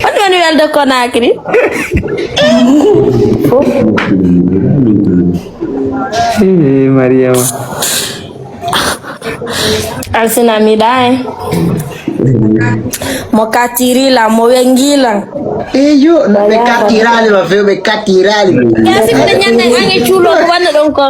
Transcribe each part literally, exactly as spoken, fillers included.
An woni welde Conakry. Eh, Mariama. Alsina mi ɗa en. Mo katiri lan, mo wengi lan. Eyo, no ɓe kattirali ma few, ɓe kattirali ma. Kasi ko ñande ange cuulo ko wanno ɗon ko.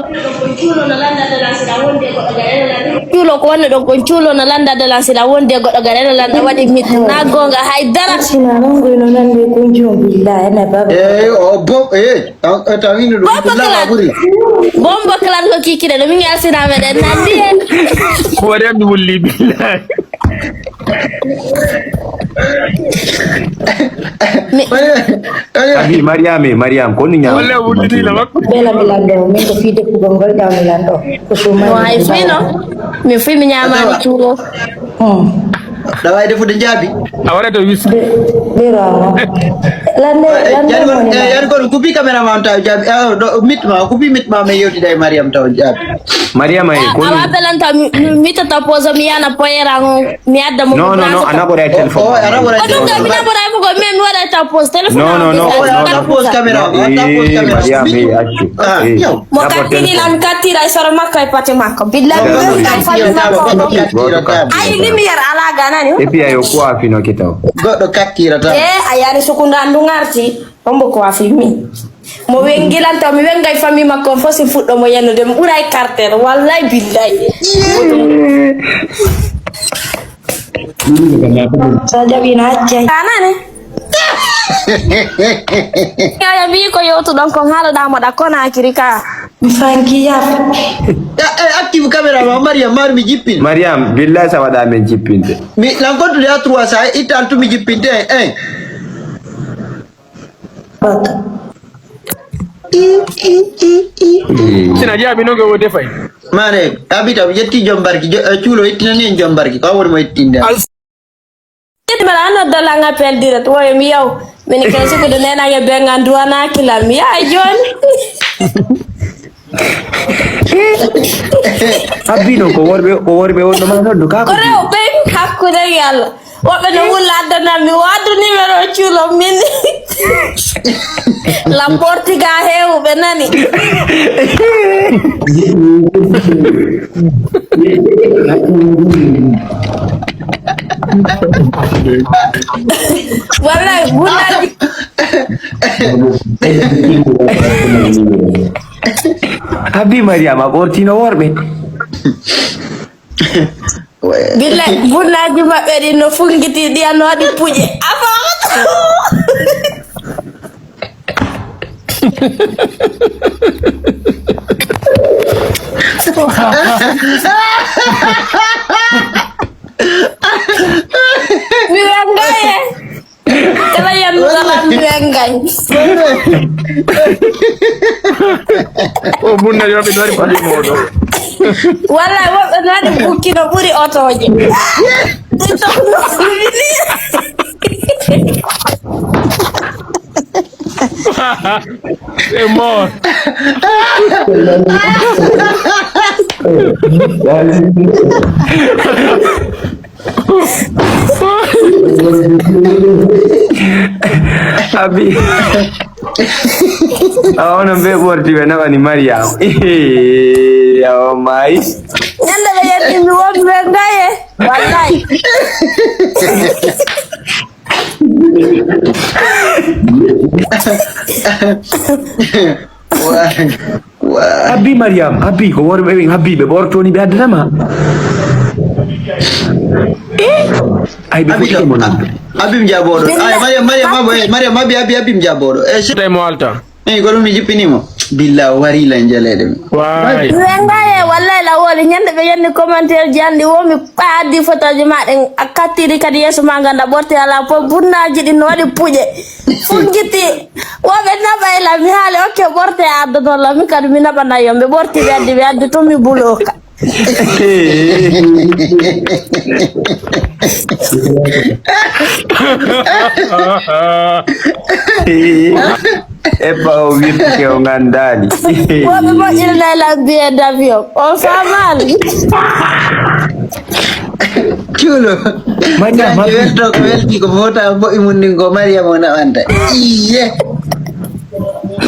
Cuulo ko wanno ɗon kon, cuulo no landa de lansila wonde goɗɗo garela landa waɗi mit na gonga hay dara. Sina non goy no nande kun jom billahi na baba. Eh, o bo, eh, an, an, tawino ɗum. Bombo billahi clan. Ɓuri. Bombo clan ko kikide ɗo min alsina meɗen nandi en. Ko waɗi andu wulli billahi. Mi- Abi, Mariam, eh, Mariam, ko ni ñaama? Walla wudditi la makko. Bela mi lanɗo, min ko fii deppugol ngol ɗaw mi lanɗo. Ko suuma. No hay fino. Mi fii mi ñaamaani cuuro. Hmm. Ɗa waawi defude njaabi? A waɗata wis. De, de rawa. Lande, eh, lande yani mo ni eh, ma. Yani kono kupi caméra ma on taw jaabi. Ah, ɗo mit ma, kupi mit ma, mi yewtida e Mariam taw jaabi. Mariam, eh, ko ni? Awa belanta mi, mi, mi tata poso mi yana poyera ngo. Mi adda mo. No, no, no, a naɓoray téléphone. O, o, a naɓoray. Ko ɗum ɗo mi naɓoray mo ko min mi waɗay ta pause téléphone. No, no, no, no, no. Waɗa pause caméra, waɗa pause caméra. Mariam, eh, accu. Ah, eh, yo. Mo kattini lan kattira e soro makko e pati makko. Billahi. Ay lumière ala ganani. Et puis ayo ko afino kitaw. Goɗɗo kattira tan. Eh, a yani sukunda ndu ngarti. Hombo ko a fimmi? Mo wengilanto, mi wengay famille makko on fof si fuɗɗo mo yennude, mi ɓuray carter, wallay billay. So jaɓi na accay. Kanane? Yaya mbi ko yewtuɗon kon haalaɗa moɗa Conakry ka. Mi fanki yaf. Eh, active caméra ma, Mariam, mar mi jippin. Mariam, billahi sa waɗa men jippinde. Mi, lan kontude à trois cents, ittan tumi jippinte, eh. Sina jaabi no nge o defay. Mane, Abita, mi ƴetti jom barki, jo-, eh, cuulo ittinani en jom barki, ko a woni mo ittinde. Al- Mara ano dola nga pel direct, woyo mi yaw. Mini kay suku de nena ye benga duwana kila mi. Ya, John. Abino ko worɓe, ko worɓe wonno ma noddu ka ko. Ko rewɓe hakkude Yalla. Woɓɓe no wulla addanam mi waddu numéro cuulo min. La Portiga heewɓe nani. Wallahi, gullaji. Abi Mariama ɓortino worɓe. Billay, bunnaji maɓɓe ɗin no fungiti, ɗiya no waɗi puƴe. A faamata? Mi wengaye. Kala yannduɗo lan mi wengay. O bunna yo ɓe dari pali moɗo. Wallahi woɓɓe no waɗi bukki no ɓuri otoje. Ito no fini. C'est mort. Abi. Awa onon ɓe ɓorti ɓe naɓani Mariam. Awa maayi. Ñande ɓe yetti mi wonɓe ngaye. Wallahi. Wa-, wa-, Habbi Mariam, Habbi ko worɓe ɓen Habbi ɓe ɓortoni ɓe addana ma. Eh? Ay ɓe Habib, fuɗɗike mo nan. Habib Jaboɗo. Ay, Mariam, Mariam, Habib, eh, Mariam, Habib, Habib, Habib Jaboɗo. Eh, si- Tawi mo alta. Eh, ko ɗum mi jippini mo. Billa o wari la jaleɗe mi. Waay. Wengaye, wallahi la woli. Ñande ɓe yenni commentaire ji anndi wo mi ɓa addi photoji ma ɗen. A kattiri kadi yeeso ma ganda ɓorti ala po bunnaji ɗin no waɗi puƴe. Fungiti. Woɓe naɓa e la mi haali okke ɓorte addonoon la mi kadi mi naɓana yo ɓe ɓorti ɓe addi ɓe addi to mi buloka. E ɓawo wirtuke o nganndaani. Woɓe moƴƴirnay lan billet d'avion. On faamaali? Cuulo. Mariam, Jaaji Abbi. Welto ko welti ko fota bo'i mun ndin ko Mariam o naɓanta. Iye.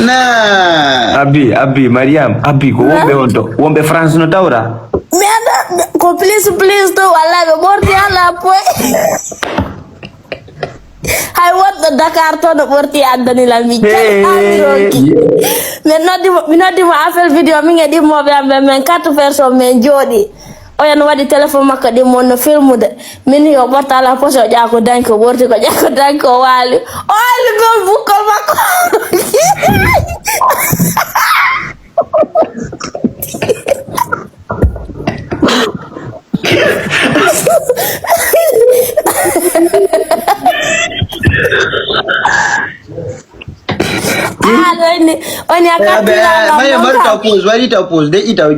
Na. Abbi, Abbi, Mariam, Abbi, ko wonɓe on to? Wonɓe France no tawra? Mi anda ko please please to, wallahi ɓe ɓorti ala poy. Hay wonɗo Dakar to no ɓorti addani lan mi Hey. Amiroki. Min noddi mo, mi noddi mo appel vidéo, min e ɗimmoɓe am ɓe, min quatre personnes min jooɗi. Oya no waɗi téléphone makko ɗimmo no filmude. Min yo ɓorta ala poche, o ƴaa ko danki, o ɓorti ko ƴaa ko danki, o waali. O waali gol bukkol makko. Ah, woni, woni a Ɓe kattira Mariam non waɗi taw kam. Pause, waɗi taw Pause de ita o